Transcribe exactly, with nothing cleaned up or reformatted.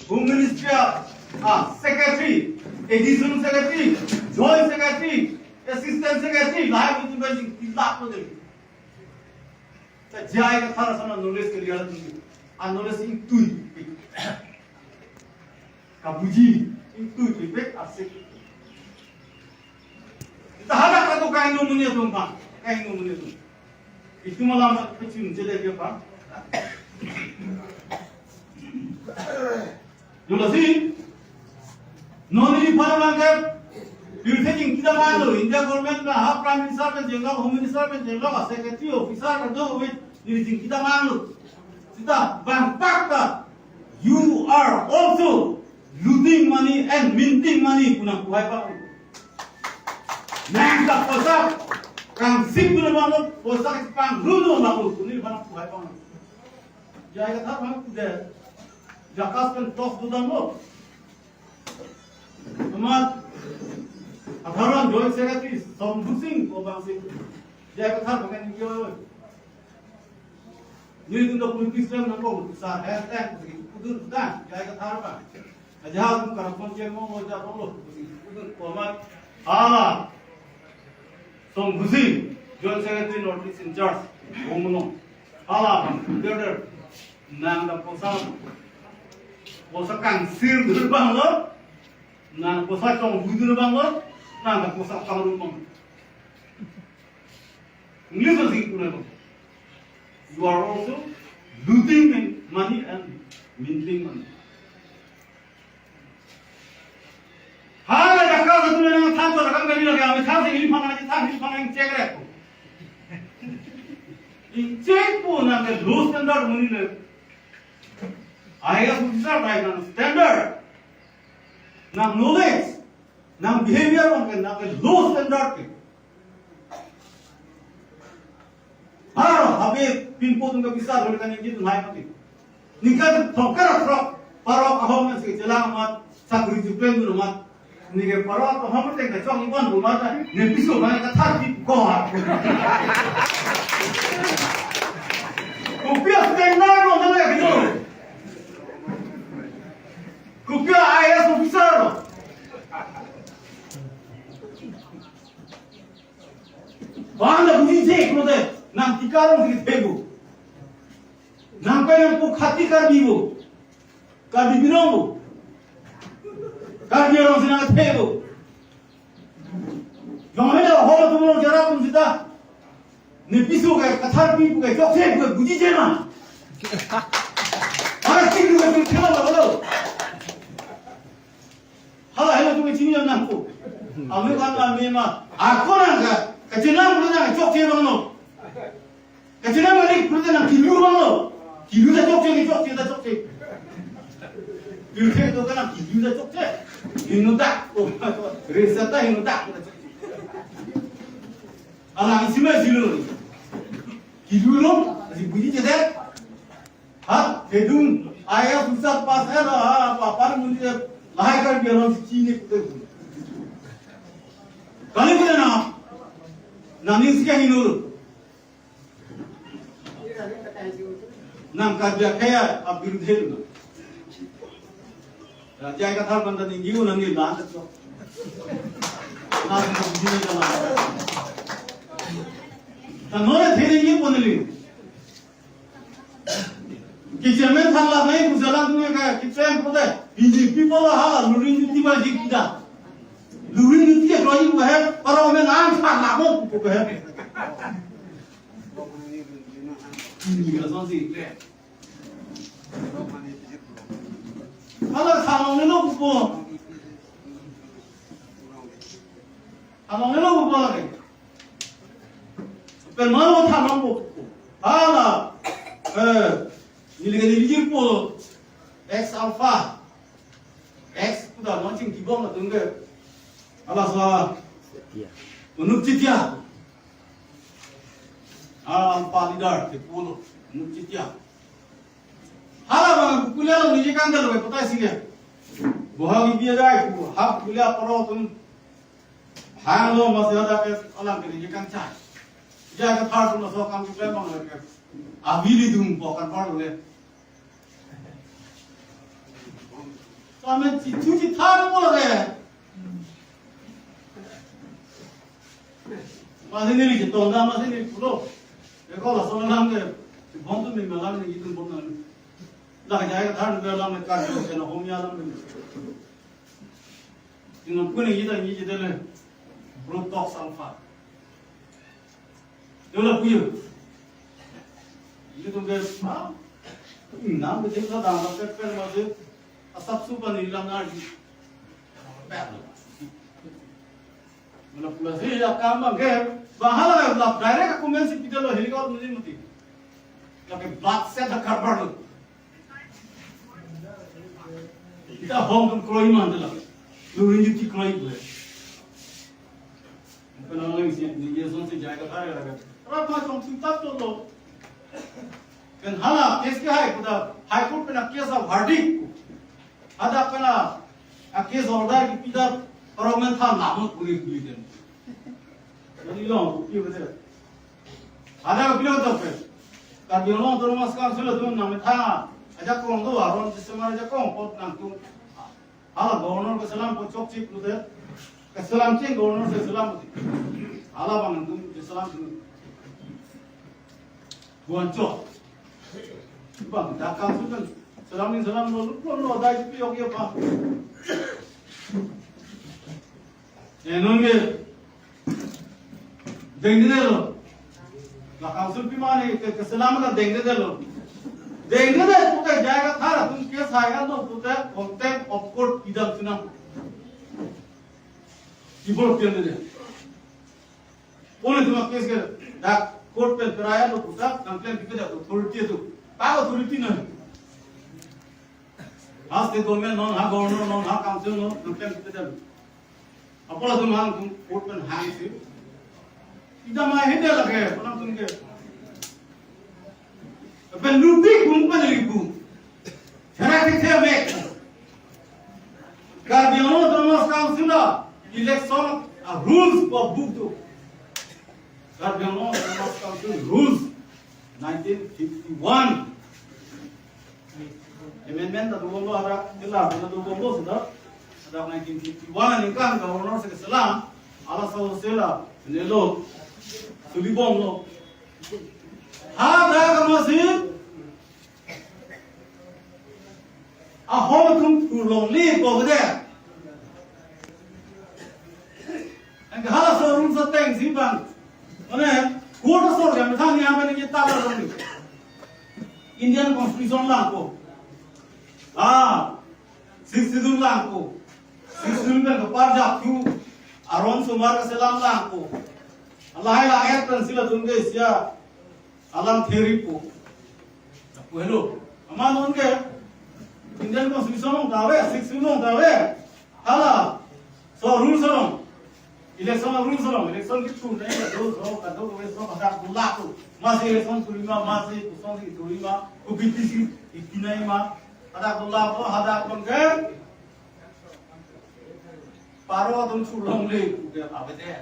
Home Ministry a, ah, Secretary, Additional Secretary, Joint Secretary, Assistant Secretary, lahai pu tum pen jingkilap lo dei. Ta J I Kathar ason a-knowledge kali atum. A-knowledge ingtuipik. Kabuji ingtuipik asik. Ta hadak kado kahingno amonit atum aphan, kahingno amonit atum. Itum alam pachun jele dia pa. Yo lasi, non neliphan abang ke pirthe jingkidam lo, India government pen ha Prime Minister pen chenglok, Home Minister pen chenglok, Secretary, officer kadokave neli jingkidam lo. Seta bang pak ta, you are also looting money and minting money pu nangpu hai pak. Nang ta poisa kangsip dun abang lo, poisa kachepangrum dun abang lo, pu neliphan nangpu hai pak. J I Kathar aphan pu dei, JACAS pen talk dodam lo. Amat Kathar Joint Secretary Songhu Sing ko bang si, J I Kathar aphan ningje oi. Nelitum ta politics pen nangkok, sar, eh, eh, kusi pudun ta, J I Kathar aphan. Ajahak atum corruption chemo mo ja lo, kusi pudun ko amat. Hala Songhu Sing, Joint Secretary North East in charge, Bumulong. Hala aphan, der der. Nang ta poisa, poisa kangsir dun abang lo. Nang poisa chonghu dun abang lo. Nang ta poisa pangrum abang. English lo sing puna lo. You are also looting money and minting money. Hala JACAS atum nangthan to rakam kali lagi, ami than si neliphan nangchethan, neliphan nangcheck rek. Ingcheck pu nang ke low standard amonit le. I A S officer bai nang standard, nang knowledge, nang behavior nang ke, nang ke low standard ke. Har habe pinpo atum ke bisar hol kan ningje dun hai mati. Ningkan thongkar throk parok ahom nang si chelang amat, sakuri chupen dun amat. Ningke parok ahom teng kachong ibon dun amat, ne piso bang Kathar pi ko ha. Kopi a standard lo nang lagi tu. Kopi a I A S officer lo. Bang la buji je ko de, nang tika rong si thegu. Nang pen nangpu khati Karbi bo. Karbi Anglong bo. Karbi arong si nang thegu. Jong hela hol atum lo jara atum seta. Ne piso ke Kathar pi pu ke chokche pu ke buji je ma. Para sing lu ke tum thela lo lo. Hala hela tum chini nangpo. Ame kan la me ma. Ako nang ka, kachenam lo nang chokche bang lo. Kachenam kali pura nang kilu bang lo. Kilu ta chokche, ni chokche ta chokche. Pirthe to kan nang kilu ta chokche. Hingno dak. Oh, resa ta hingno dak. Alang isi ma isi lo. Kilu lo, si buji je det. Ha, kedung, I A S officer pass hai lo, ha, apa, apa, mundi lahai Karbi Anglong si chini pute. Kali pute na, nang ning si kahingno lo. Nang Karbi akhei abirudhe lo. Ya, J I Kathar aphan ta ningje un nang ni lan ta so. Nang ta ningje un ta lan. Ta non le the ningje pon neli. Ki chairman thang la nai ku jalan dunia ka ki chairman pute. Bini people ha la luring duty ba jik kita. Luring duty ya doi ku hai, para omen ang thang la mo ku hai. Ini ka son si. Hala thalong lo pupo. Thalong lo pupo lagi. Pen malo thalong pupo. Hala, eh, neli ke neli jirpo. Ex Alpha. Ex kuda launching kibong na tungge. Hala sa. Iya. Manuk Chitia. Ah, Alpha leader, ke pulo. Manuk Chitia. Hala bang kukulia lo niji kang dalo patai sini. Bohang ibi adai ku hap kulia paro tum. Hang lo masih ada ke alam ke niji kang chai. J I Kathar tum so kam ke bang ke. Abili dum bokan paro le. Samen chichu chithan mo le. Masi neli chetong dam, masi neli pulo. Eko lason alam ke. Chibon tu mi malam ni itum bon nang. La jai ka than be alam ke kan ke na hom ya alam ke. Ino puni ita ni jidele. Bro talk salfa. Yo lapu yo. Ilitum ke, ha? Nam ke jengsa dang, dang, pet, pet, masih. Asap supan ilang nari. Pet. Mana pula sih ya kam bang ke. Bahala la direct aku mensi pidalo helikopter mesti mati. Lagi blood set the karbar lo. Ita hong tum kroi man dela. Lurin juti kroi ble. Penang lagi si, ni ye son si jai ka thare laga. Rap ma chong sim tap to lo. Pen hala case ke hai kuda High Court pen a case a verdict. Ada pen a case order kipi ta parliament tha namun puri puri den. Jadi lo, pi betul. Ada ke pilo to pen. Karbi Anglong Autonomous Council atum nangmethang ajakong do, aron December ajakong apot nangtum. Hala governor keselam apot chokche pulote. Keselam cheng governor keselam pulote. Hala bang nangtum keselam pulote. Buan chok. Bang dak council kan selam ni selam lo, lo, lo, dai pi yok ya pa. Enonge dengdedetlo. La council pi mane ke, keselam ta dengdedetlo. Dengdedet puta jaga thar atum case hai lo puta contempt of court pidam sunam. Kibor pian de. Poli tuma case ke dak court pen peraya lo puta nangklem pipe dak authority tu. Pa authority na. Ha state government non, ha governor non, ha council non, nangklem pipe dak. Apot latum hang tum court pen hang si. Ida mai hede lage, apot latum ke. Pen luti kum pen ribu. Therak ke the mek. Karbi Anglong Autonomous Council a election a rules ko book do. Karbi Anglong Autonomous Council rules nineteen fifty-one. Amendment ta dobomlo, ada kela, ada dobomlo sudah. Ada nineteen fifty-one aningkan governor si keselam, ala so sela, nelo, sulibomlo. Ha, ada kamu sih? Ahom atum thur longle ko de. Anke halaso rules ateng si bang. Mane, court asor ke methang ni amen ni tala longle. Indian Constitution lang ko. Ah, Sixth Schedule lang ko. Sixth Schedule pen kepar jak thu aron osomar keselam lang ko. Lahai lahai pen sila tun ke sia alam theory po. Tapu hello. Ama non ke Indian Constitution along ta ave, Sixth Schedule along ta ave. Hala. So rules along. Election rules along. Election ke thu nai ka do so ka do ke so hadak dola ko. Masi election thurima, masi kusong si thurima, ko B T C ikinai ma. Hadak dola ko, hadak pon ke. Paro atum thur longle ke ave de.